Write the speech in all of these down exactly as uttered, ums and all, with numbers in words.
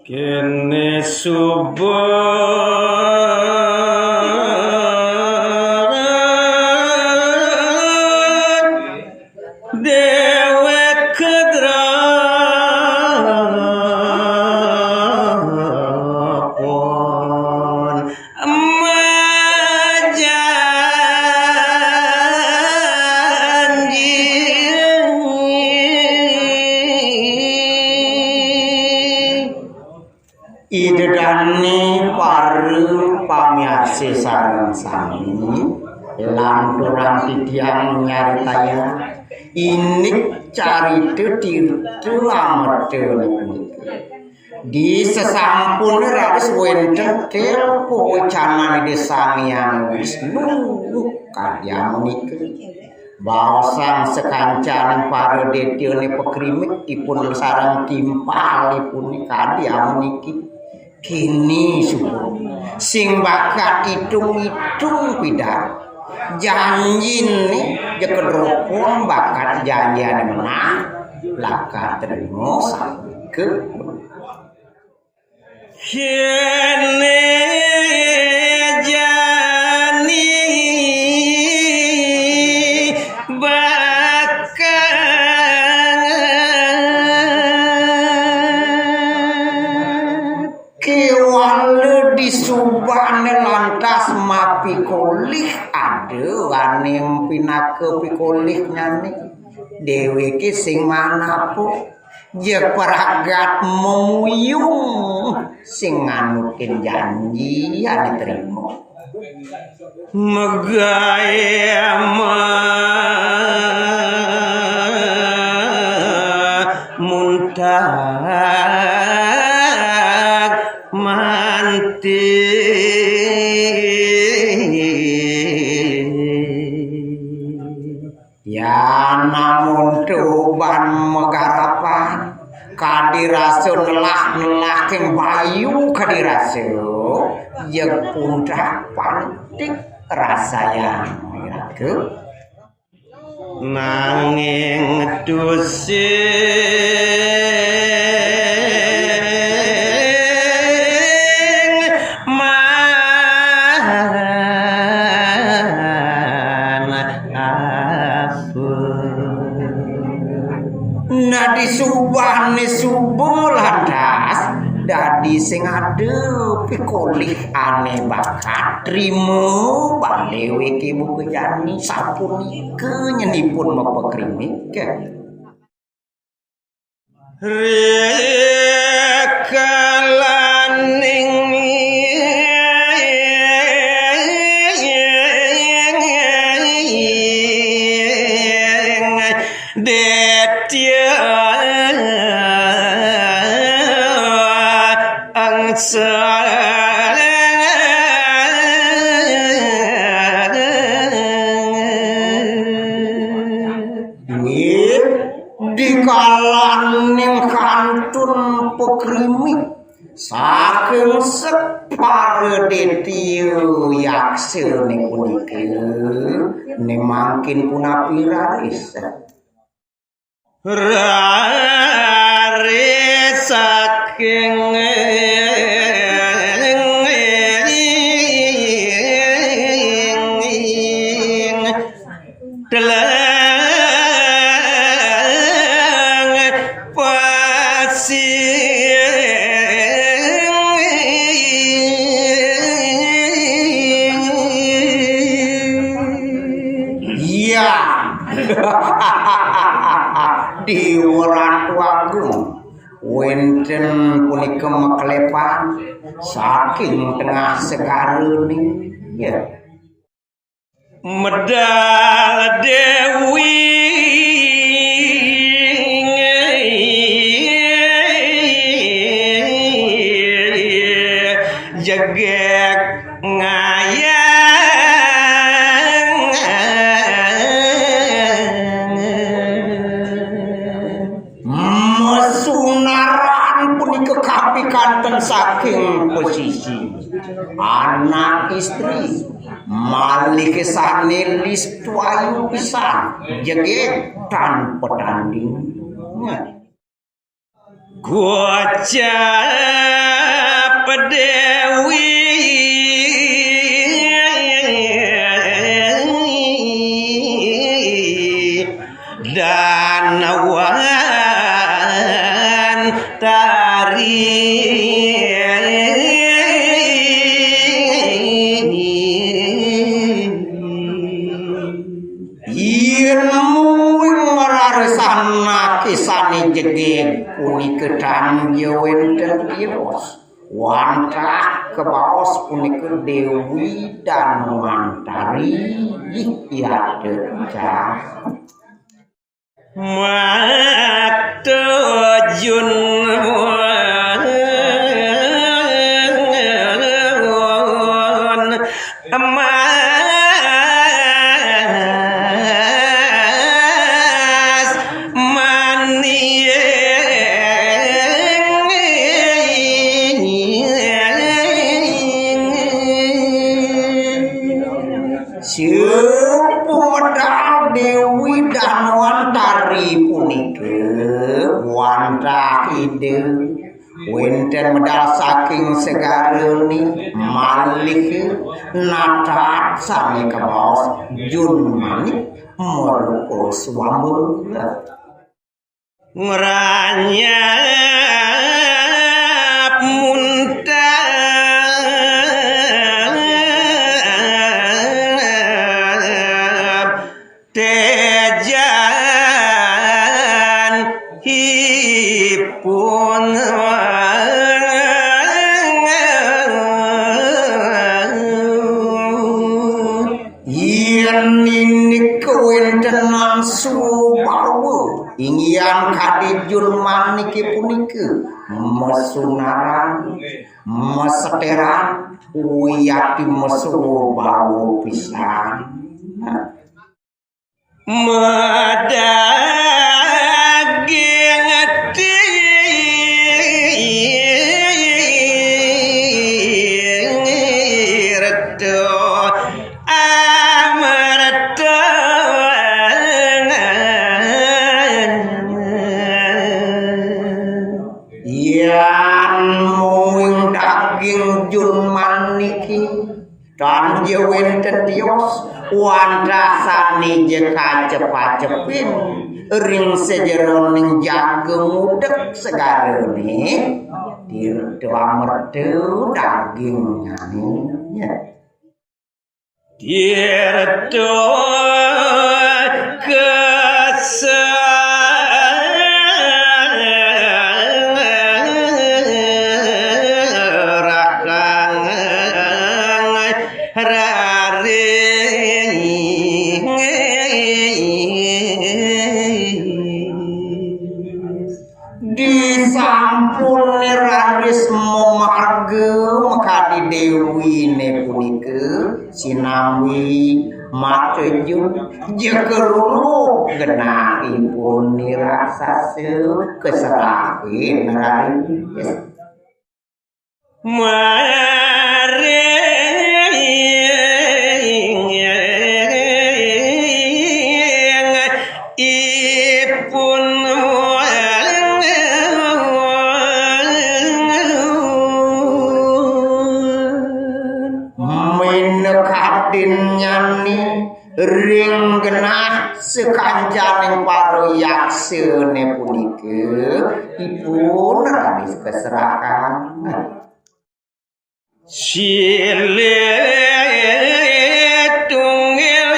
Kene suba dewek kedrapon majanji. Ida dane para pamiarsa sareng sami, lanturang titiang nyaritayang indik carita tirta ameta punika. Di sesampune raris wenten telpo wecanan Ida Sang Hyang Wisnu kadi amunika. Baosang sakancaning para detyane pakrimik ipun sareng timpalipune kadi amuniki. Kini suba sing bakat itung-itung pidan janjine ja kedropon bakat janjine menang lakar trima sampun. Kene jani bakal Kéwala disubane lantas mapikolih, ada ane pinaka pikolihnyane. Deweke sing manapa? Jeg pragat memuyung sing nganutin janji ane trima. Megae muntag manti. Ya, namun tuban megarapan, kadi rasa nelah-nelah keng bayu kadi rasa, jeg pundak pantik rasayang iraga. Nanging tusing man apa. Nah, disubane suba lantas dadi sing ada pikolih ane bakat trima bale weke buka jani sapunika nyenipun mapakrimik. Rikalaning detya angsa. Nggih, dikalaning kantun pakrimik saking separa detya yaksa ning punika, ning mangkin punapi raris. Raris saking teleng pasir. Iya. Dewa Ratu Agung, wenten punika maklepan saking tengah segarane. Ya. Medal Dewi jegeg ngayang. Mesunaran punika kapikanten saking pesisi, anak istri, malih sane listu ayu pisan, jegeg tan petanding. Kocap Déwi Danawantari. Yén muwing mararisan nakisané jegég punika tan ya wénten tios. Wantah kabaos punika Déwi Danwantari, yata cah. Mata jun emas manis. Siup medal Déwi Danwantari punika wantah Ida. Wénten medal saking segarané malih natat sané kabaos Jun Manik marupa swambala. Ngranyap muntab tejanipun. Yén nini kawéntenan swabawa, inggihan kadi Jun Maniki punika masunaran, maseteran, wiyati maswabawa pisan. Madaging tirta amarta. Yan muing daging Jun Maniki, tan ja wénten tios, wantah sané ja kacep-acepin ring sajeroning jaga ngudek segarané, tirta amarta dagingnyané. Tirta kaserahang raring. Disampun raris mamarga makadi déwiné punika, sinambi mata Jun, ja karuru genahipun ni raksasa kaserahin raris. Maring ipun minakadin nyani ring genah sakancaning para yaksané punika ipun raris kaserahan. Silih tunggil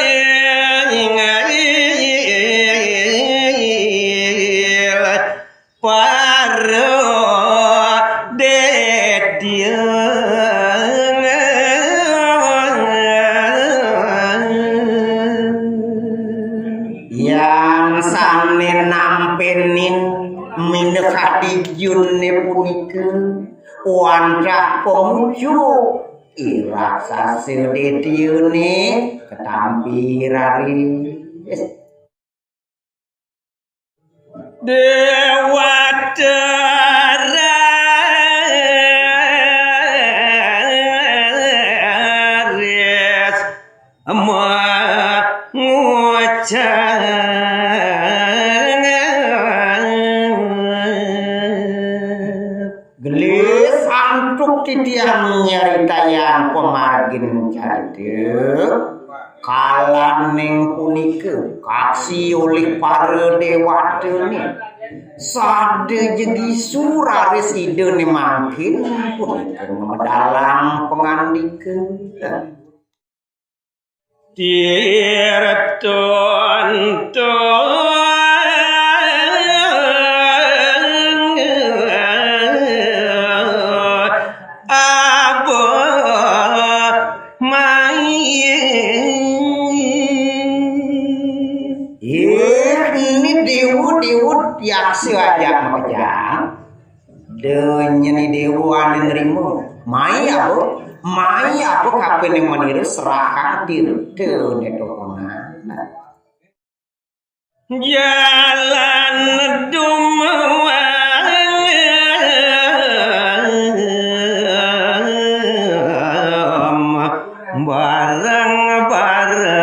para dédya. Yan sané nampenin minakadi Juné punika wantah pamucuk i raksasa dédyané katampi raris. Déwata raris mangucap. Titiang nyaritayang pamargin carita, kalaning punika kaksi olih para dewatané. Sada jegisu raris Idané mangkin punika ngamedalang pangandika. Tirta Abah Mayi. Ih, ini déwa-déwa yaksa ajak makejang. Denya ni déwa ané nrima. Mai apa? Mai apa kapining manira serahang tirta né totonan. Jalan dumuang bareng-bareng.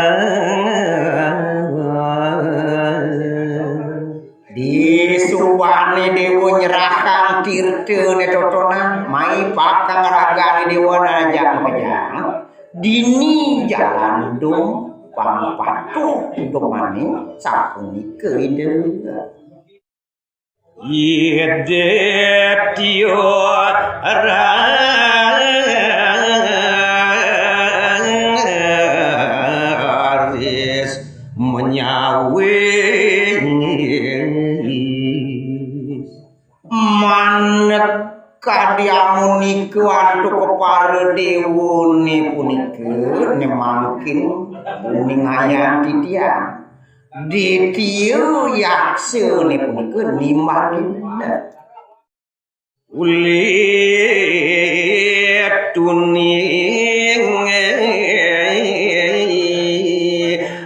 Disubané déwa nyerahang tirtané totonan, mai pakang ragané déwa ajak makejang. Dini jalan dum pang patuh dum maning sapunika Ida. Ida tiang raris menyawis. Maneka diamunika antuk para déwané punika, né mangkin uningayang titiang. Ditia yaksané punika nimbalin. Uli tuning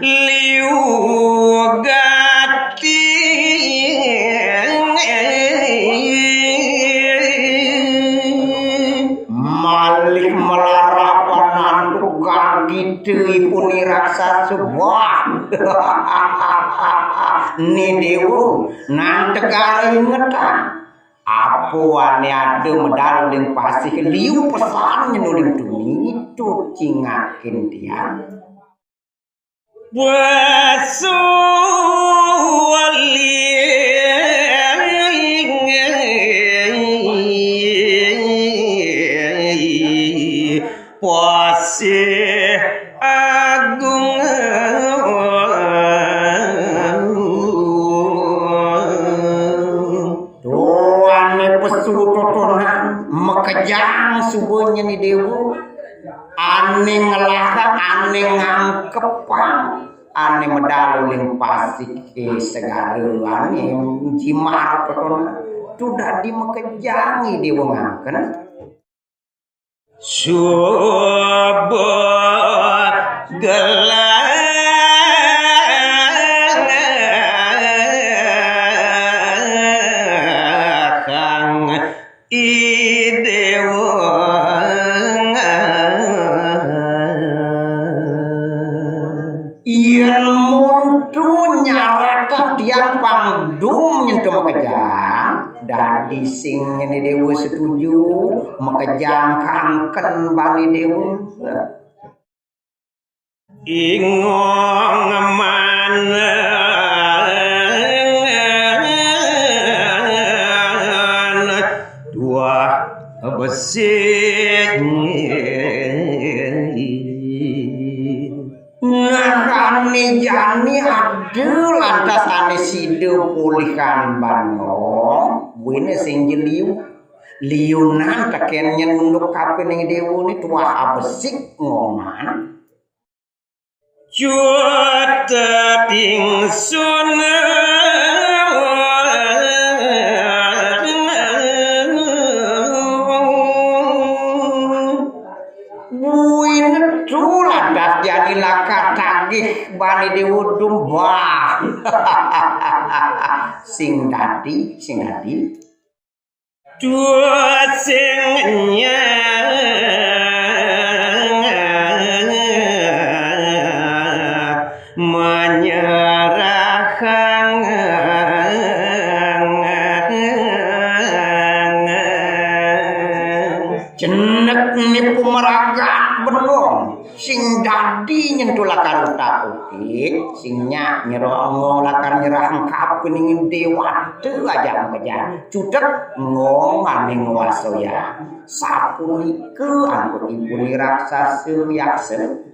liu gati. Malih malarapan antuk gagita ipun i raksasa. Wah. Ni déwa, nang tegara ingetang. Apa ané ada medal ling pasih liu pesan nyenuling tuni, tu cingakin tiang. Wasuali pasih agung. Tuané pesu totonan makejang suba nyeni déwa. Ané ngelahang, ané ngangkepang, ané medal uling pasih segara ané jimar totonan. Tu dadi makejang i déwa ngangken. Suba gelahang i déwa. Yén muntu nyaratang tiang pangdum nyentuh makejang, dadi sing nyeni déwa setuju, makejang kangken bani déwa. Ingong manengan tuah besik. Nah, ané jani ada lantas ané sida polihang ban ngong, buina sing ja liu. Liunan tekén nyén unduk kapining déwa né tuah abesik ngoman. Cut tingsun. Buin tu lantas jani lakar tagih bani déwa dum. Wah. Sing dadi, sing dadi. Duh sing nyang menyerahang. Jenek niku meragat bengong. Sing dadi nyentuh lakar utak-utik, sing nyak nyerah engong lakar nyerah engkap ning dewata aja makejang. Cutet engong ane nguasa ya. Sapunika angkutipun raksasa yaksa.